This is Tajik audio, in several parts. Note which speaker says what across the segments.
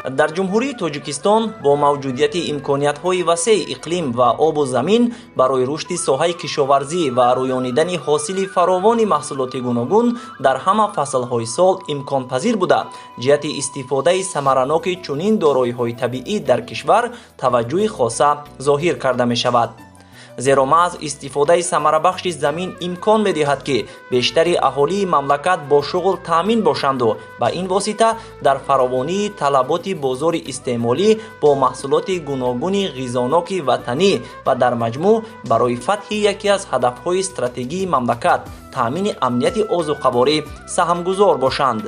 Speaker 1: Дар Ҷумҳурии Тоҷикистон бо мавҷудияти имкониятҳои васеи иқлим ва обу замин барои рушди соҳаи кишоварзӣ ва рӯёнидани ҳосили фаровони маҳсулоти гуногун дар ҳама фаслҳои сол имконпазир буда, ҷиҳати истифодаи самараноки чунин дороиҳои табиӣ дар кишвар таваҷҷӯҳи хоса зоҳир карда мешавад. Зеро маҳз истифодаи самарабахши замин имкон медиҳад, ки бештари аҳолии мамлакат бо шуғл таъмин бошанду ба ин восита дар фаровонии талаботи бозори истеъмолӣ бо маҳсулоти гуногуни ғизоноки ватанӣ ва дар маҷмӯъ барои фатҳи яке аз ҳадафҳои стратегии мамлакат, таъмини амнияти озуқаворӣ саҳмгузор бошанд.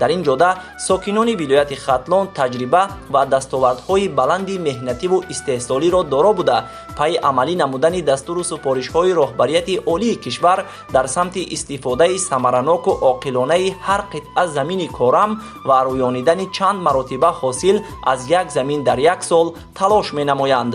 Speaker 1: Дар ин ҷода сокинони вилояти Хатлон таҷриба ва дастовардҳои баланди меҳнативу истеҳсолиро доро буда, пайи амалӣ намудани дастуру супоришҳои роҳбарияти олии кишвар дар самти истифодаи самараноку оқилонаи ҳар қитъа замини корам ва рӯёнидани чанд маротиба ҳосил аз як замин дар як сол талош менамоянд.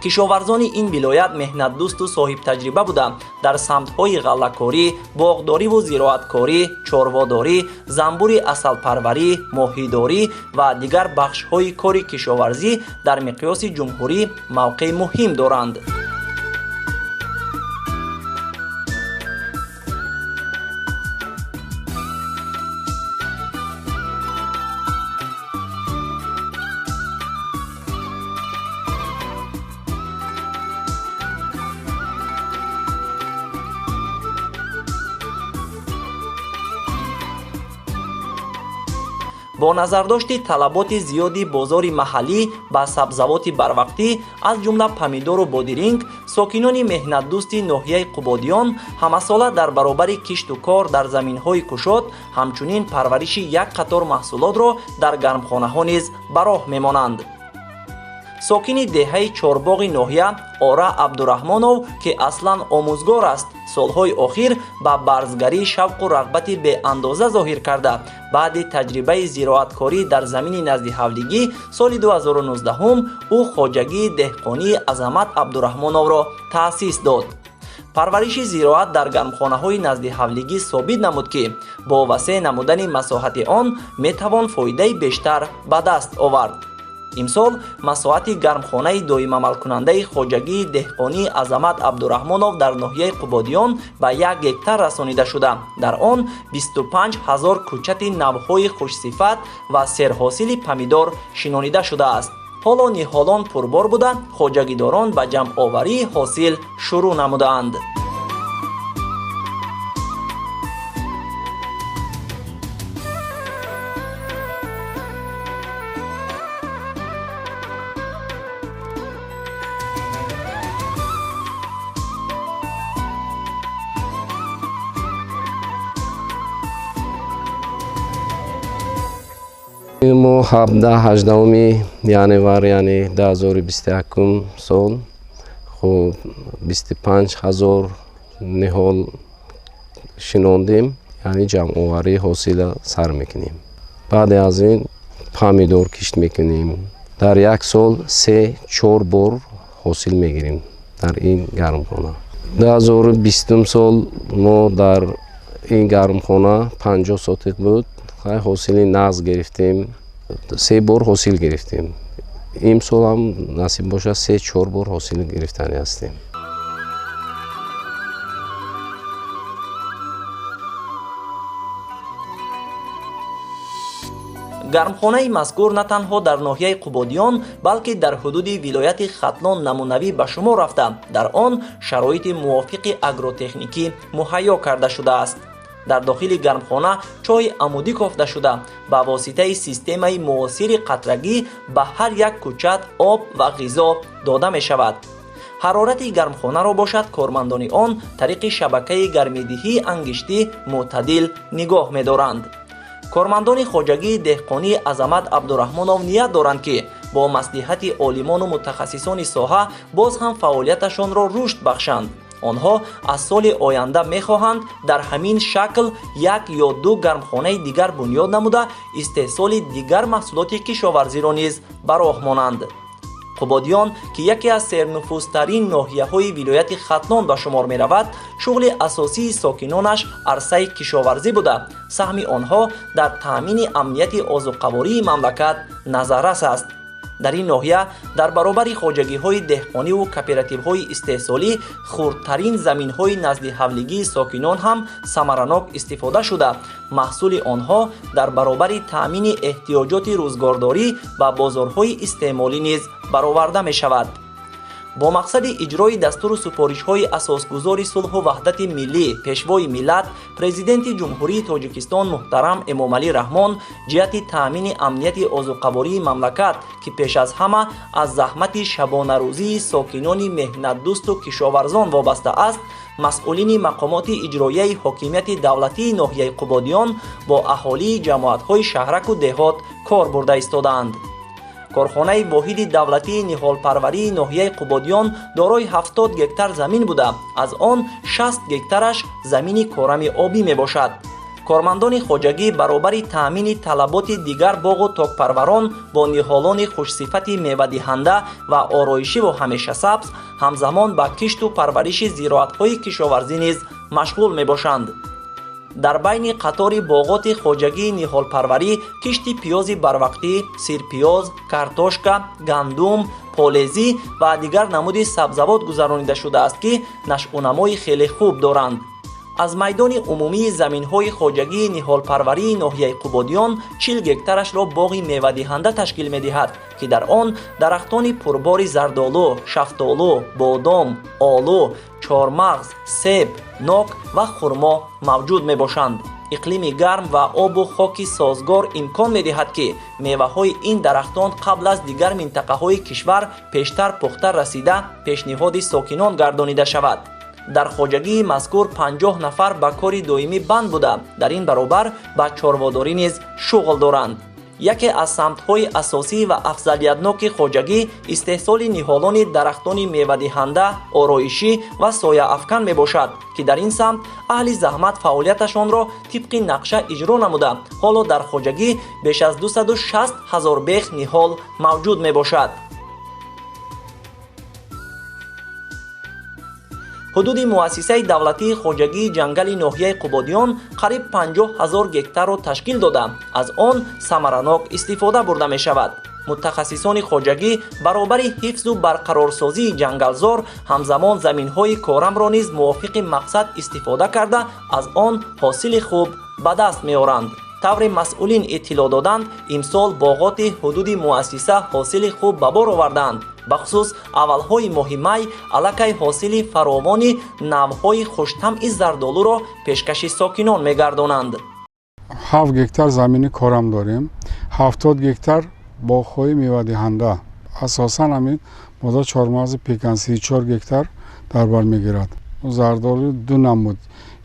Speaker 1: Кишоварзони ин вилоят меҳнатдӯсту соҳибтаҷриба буда, дар самтҳои ғаллакорӣ, боғдориву зироаткорӣ, чорводорӣ, занбури асалпарварӣ, моҳидорӣ ва дигар бахшҳои кори кишоварзӣ дар миқёси ҷумҳурӣ мавқеи муҳим доранд. Бо назардошти талаботи зиёди бозори маҳаллӣ ба сабзавоти барвақтӣ, аз ҷумла помидору бодиринг, сокинони меҳнатдӯсти ноҳияи Қубодиён ҳамасола дар баробари кишту кор дар заминҳои кушод, ҳамчунин парвариши як қатор маҳсулотро дар гармхонаҳо низ ба роҳ мемонанд. Сокини деҳаи Чорбоғи ноҳия Ора Абдураҳмонов, ки аслан омӯзгор аст, солҳои охир ба барзгарӣ шавқу рағбати беандоза зоҳир карда, баъди таҷрибаи зироаткорӣ дар замини назди ҳавлигӣ соли 2019 ӯ хоҷагии деҳқонии Азамат Абдураҳмоновро таъсис дод. Парвариши зироат дар гармхонаҳои назди ҳавлигӣ собит намуд, ки бо васеъ намудани масоҳати он метавон фоидаи бештар ба даст овард. Имсол масоҳати гармхонаи доимамалкунандаи хоҷагии деҳқонии Азамат Абдураҳмонов дар ноҳияи Қубодиён ба 1 гектар расонида шуда, дар он 25 000 кӯчати навъҳои хушсифат ва серҳосили помидор шинонида шудааст. Ҳоло ниҳолон пурбор буда, хоҷагидорон ба ҷамъоварии ҳосил шурӯъ намудаанд.
Speaker 2: Мо 17-18 январ, яъне 2021 сол, хуб, 25 000 ниҳол шинондем, яъне ҷамъоварии ҳосила сар мекунем. Баъде аз ин помидор кишт мекунем. Дар як сол се чор бор ҳосил мегирем дар ин гармхона. 2020 сол мо дар ин гармхона 50 сотих буд, ҳосили нағз гирифтем, се бор ҳосил гирифтем. Имсол ҳам насиб бошад, се чор бор ҳосил гирифтанӣ ҳастем.
Speaker 1: Гармхонаи мазкур на танҳо дар ноҳияи Қубодиён, балки дар ҳудуди вилояти Хатлон намунавӣ ба шумор рафта, дар он шароити мувофиқи агротехникӣ муҳайё карда шудааст. Дар дохили гармхона чоҳи амудӣ кофта шуда, ба воситаи системаи муосири қатрагӣ ба ҳар як кӯчат об ва ғизо дода мешавад. Ҳарорати гармхонаро бошад, кормандони он тариқи шабакаи гармидиҳии ангиштӣ мӯътадил нигоҳ медоранд. Кормандони хоҷагии деҳқонии Азамат Абдураҳмонов ният доранд, ки бо маслиҳати олимону мутахассисони соҳа боз ҳам фаъолияташонро рушд бахшанд. Онҳо аз соли оянда мехоҳанд дар ҳамин шакл як ё ду гармхонаи дигар бунёд намуда, истеҳсоли дигар маҳсулоти кишоварзиро низ ба роҳ монанд. Қубодиён, ки яке аз сернуфузтарин ноҳияҳои вилояти Хатлон ба шумор меравад, шуғли асосии сокинонаш арсаи кишоварзӣ буда, саҳми онҳо дар таъмини амнияти озуқавории мамлакат назаррас аст. Дар ин ноҳия дар баробари хоҷагиҳои деҳқониву кооперативҳои истеҳсолӣ хурдтарин заминҳои наздиҳавлигии сокинон ҳам самаранок истифода шуда, маҳсули онҳо дар баробари таъмини эҳтиёҷоти рӯзгордорӣ ба бозорҳои истеъмолӣ низ бароварда мешавад. Бо мақсади иҷрои дастуру супоришҳои асосгузори сулҳу ваҳдати миллӣ, пешвои миллат, президенти Ҷумҳурии Тоҷикистон муҳтарам Эмомалӣ Раҳмон ҷиҳати таъмини амнияти озуқавории мамлакат, ки пеш аз ҳама аз заҳмати шабонарӯзии сокинони меҳнатдӯсту кишоварзон вобаста аст, масъулини мақомоти иҷроияи ҳокимияти давлатии ноҳияи Қубодиён бо аҳолии ҷамоатҳои шаҳраку деҳот кор бурда истодаанд. Корхонаи воҳиди давлатии ниҳолпарварии ноҳияи Қубодиён дорои 70 гектар замин буда, аз он 60 гектараш замини корами обӣ мебошад. Кормандони хоҷагӣ баробари таъмини талаботи дигар боғу токпарварон бо ниҳолони хушсифати мевадиҳанда ва ороишиву ҳамешасабз, ҳамзамон ба кишту парвариши зироатҳои кишоварзӣ низ машғул мебошанд. Дар байни қатори боғоти хоҷагии ниҳолпарварӣ кишти пиёзи барвақтӣ, сирпиёз, картошка, гандум, полезӣ ва дигар намуди сабзавот гузаронида шудааст, ки нашъунамои хеле хуб доранд. Аз майдони умумии заминҳои хоҷагии ниҳолпарварии ноҳияи Қубодиён 40 гектарашро боғи мевадиҳанда ташкил медиҳад, ки дар он дарахтони пурбори зардолу, шафтолу, бодом, олу, чормағз, себ, нок ва хурмо мавҷуд мебошанд. Иқлими гарм ва обу хоки созгор имкон медиҳад, ки меваҳои ин дарахтон қабл аз дигар минтақаҳои кишвар пештар пухта расида пешниҳоди сокинон гардонида шавад. Дар хоҷагии мазкур 50 нафар ба кори доимӣ банд буда, дар ин баробар ба чорводорӣ низ шуғл доранд. Яке аз самтҳои асосӣ ва афзалиятноки хоҷагӣ истеҳсоли ниҳолони дарахтони мевадиҳанда, ороишӣ ва сояафкан мебошад, ки дар ин самт аҳли заҳмат фаъолияташонро тибқи нақша иҷро намуда, ҳоло дар хоҷагӣ беш аз 260 ҳазор бех ниҳол мавҷуд мебошад. Ҳудуди муассисаи давлатии хоҷагии ҷангали ноҳияи Қубодиён қариб 50 ҳазор гектарро ташкил дода, аз он самаранок истифода бурда мешавад. Мутахассисони хоҷагӣ баробари ҳифзу барқарорсозии ҷангалзор ҳамзамон заминҳои корамро низ мувофиқи мақсад истифода карда, аз он ҳосили хуб ба даст меоранд. Тавре масъулин иттилоъ доданд, имсол боғоти ҳудуди муассиса ҳосили хуб ба бор оварданд. Бахусус аввалҳои моҳи май аллакай ҳосили фаровони навъҳои хуштамъи зардолуро пешкаши сокинон мегардонанд.
Speaker 3: 7 гектар замини корам дорем, 70 гектар боғҳои мевадиҳанда. Асосан ҳамин мода чормағзи пекан 34 гектар дар бар мегирад. Зардолу ду намуд,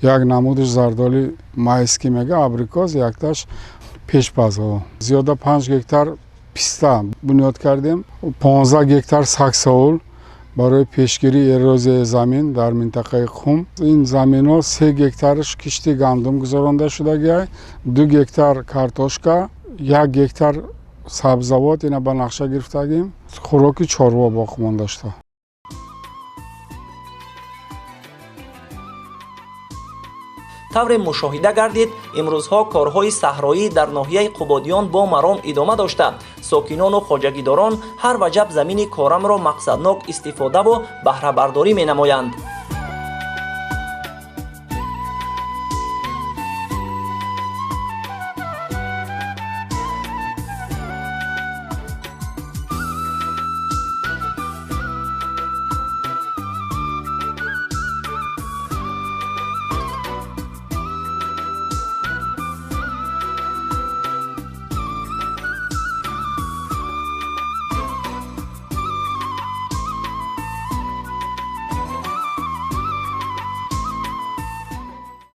Speaker 3: як намудаш зардоли майский мега абрикос, якташ пешпазҳо. Зиёда 5 гектар писта бунёд кардем, 15 гектар саксаул барои пешгирии эрозияи замин дар минтақаи Қум. Ин заминҳо 3 гектараш кишти гандум гузаронда шудагиай, 2 гектар картошка, 1 гектар сабзавот ина ба нақша гирифтагим, хӯроки чорво боқӣ монда шуда.
Speaker 1: Тавре мушоҳида гардид, имрӯзҳо корҳои саҳроӣ дар ноҳияи Қубодиён бо маром идома дошта, сокинону хоҷагидорон ҳар ваҷаб замини корамро мақсаднок истифодаву баҳрабардорӣ менамоянд.